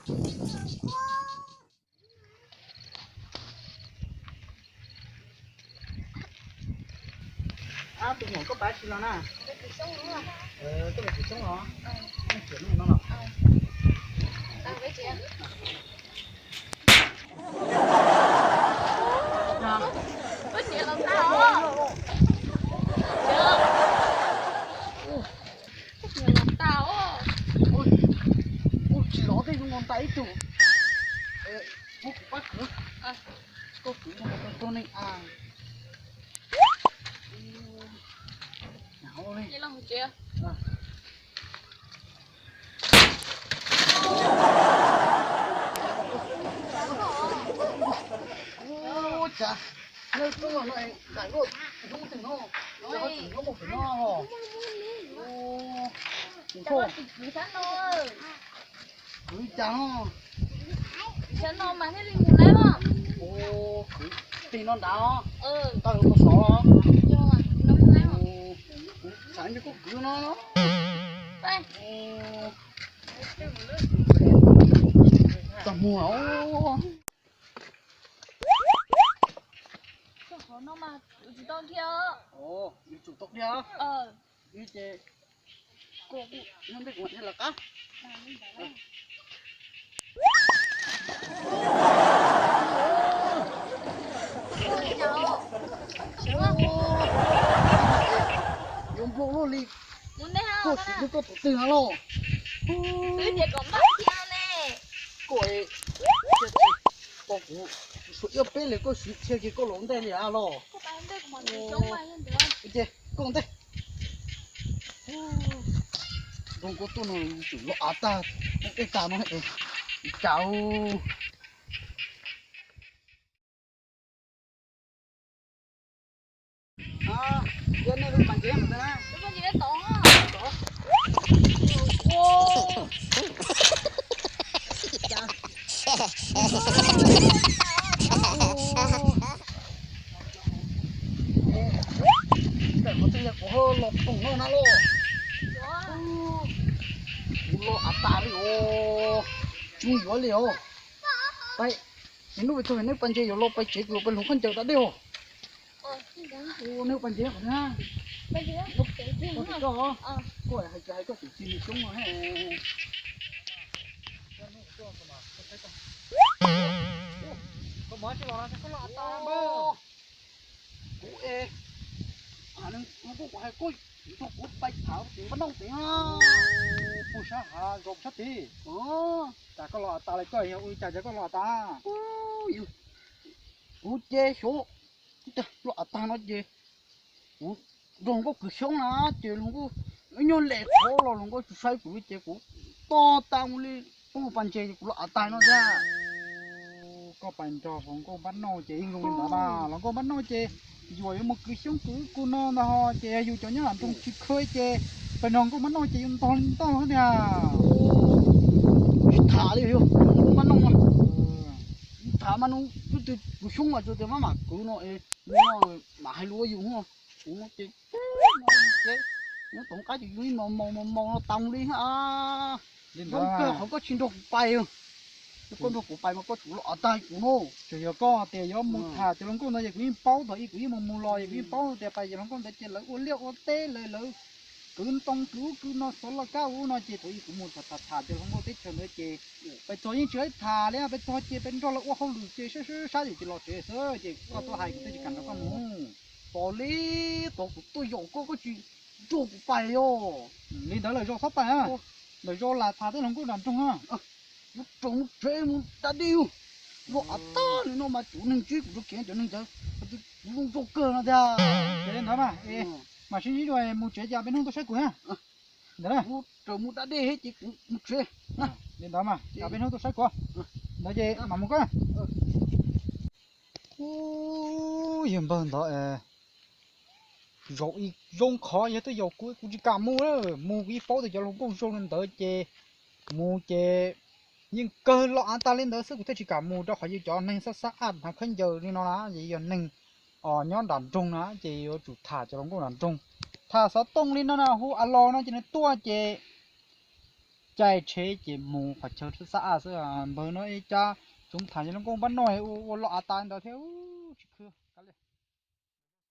Ab, tus muam koj pab tsis los na? Koj mus txiav xyoob los? Koj mus txiav no los? Koj niam los tas os. Koj niam los tas os. Ua tsis los tej zoo los tas ib tug. Muab kuv pab kwv. Koj kwv no rau neeg a. Ua cas nej tuaj no es nqaim luaj hnub twg no, nyob mus pem no los? Kwv li cas no? Kwv tig no nrad os, tawg mus xov los? Xav ntshe koj kwv no. Txaj muag. Qhov no mas yuav tsum tau dhia. Yuav tsum tau dhia. Ib ces koj kuj nyob ntej kuv mam dhia lawv qab. Yuav npau luaj li. Koj siv nrog koj tus twg no los? Koj, koj kuv suav iab peb li koj siv txhia ces koj los ntej li los? Ces koj ntej. Zoo koj tuaj no tsum los av tag, ej tag no cas. Yog nej lub pas ntses mas na. Ntawm qhov twg yog kuv ho los pom no na los? Kuv los av tas li os. Tsis yuav li os. Pais, hnub pem txog nej pas ntses yuav los pais tsev kuv pais hloov khaub ncaws da dej os. Nej pas ntses qhov na. Koj hais tias hais koj tus txiv nws coob no. Kuv es, kuv hais koj nrog kuv pais tham tim npab nooj tid. Pug sab hav zoov sab tid. Cas koj los av tas li, koj yog ua li cas ces koj los av tas? Kuv ces xyov, los av tas no ces kuv nrog hluas nkauj kwv xyoob na, ces hluas nkauj ib nyuag lem qhov los hluas nkauj tsis saib kuv li ces kuv tos tas mus li poob pas ntses ces kuv los av tas no thiab. Koj pais nrog hluas nkauj npab noj ces yeej zoo li ntawd mas, hluas nkauj npab noj ces yus yuav mus kwv xyoob kwv kub no ntag ho, ces yog yus cov nyob nram nroog tsis khw ces pais nrog nkauj npab noj ces yuav ntog li ntog tiag. Tsis tham li, hluas nkauj npab noj no, tham mas no, twb kwv xyoob mas tsuas tias maj mam kwv no, no mam hais lus yus, kuv ces nyob tom qab ces yus ib maus maus maus maus no tas li. Zoo kawg qhov koj tsis nrog kuv pais. Yog koj nrog kuv pais mas koj tsum los av tag kuv no. Tsuas yog koj tias yuav mus tham cov hluas nkauj ntawd ces kuv yeej paub, thaum ub kuv yeej mus mus los es kuv yeej paub tias pais cov hluas nkauj ntawd ces lawv ua liaj ua teb, lawv, lawv kwv ntoo kwv ub kwv no, xov laj kab ub no ces thaum ub kuv mus tham tham cov hluas nkauj teb chaws ntawd ces pais txog yeej tsis tham li, pais txog ces pais nrog lawv ua hauj lwm ces sab sab sab ces los tsev xwb ces koj tuaj hais kuv twb tsis kam nrog koj mus. Tos li, tos kuv tuaj yaum koj, koj tsis nrog kuv pais os. Li ntawd lawm zaus txhob pais, lawm zaus lam tham tej hluas nkauj nram nroog na. Yuav rau mus tsev mus da dej, los av tag li no mas cov neeg ntsib kuv rau kev cov neeg ntawd kuv zoo zoo kawg no tiag. Ces li ntawd mas, mam sib ntsib dua mus tsev ces peb hnub tuaj saib kuv na. Ntawd, raws mus da dej thiab ces kuv mus tsev. Li ntawd mas peb hnub tuaj saib kuv. Ntawd ces mam mus koj. Yog npawg ntawd, zaum ib zoo qhov yog twb yaum kuv, kuv tsis kam mus, mus kuv yeej paub tias cov hluas nkauj zoo li ntawd ces mus ces yeej kawg los av tag li ntawd xwb, kuv thiaj tsis kam mus rau qhov yus cov neeg xab xab aj hnav khaub ncaws li no na, yog neeg nyob nram nroog na ces yuav tsum tham cov hluas nkauj nram nroog. Tham xov tooj li no na, hu a los no ces nws tuaj ces caij tsheb ces mus qhov chaw xab av xwb. Npawg no ib cab txoov tham yog lub nkauj npab noj ua loj av tas ntawd thiab tsis khw.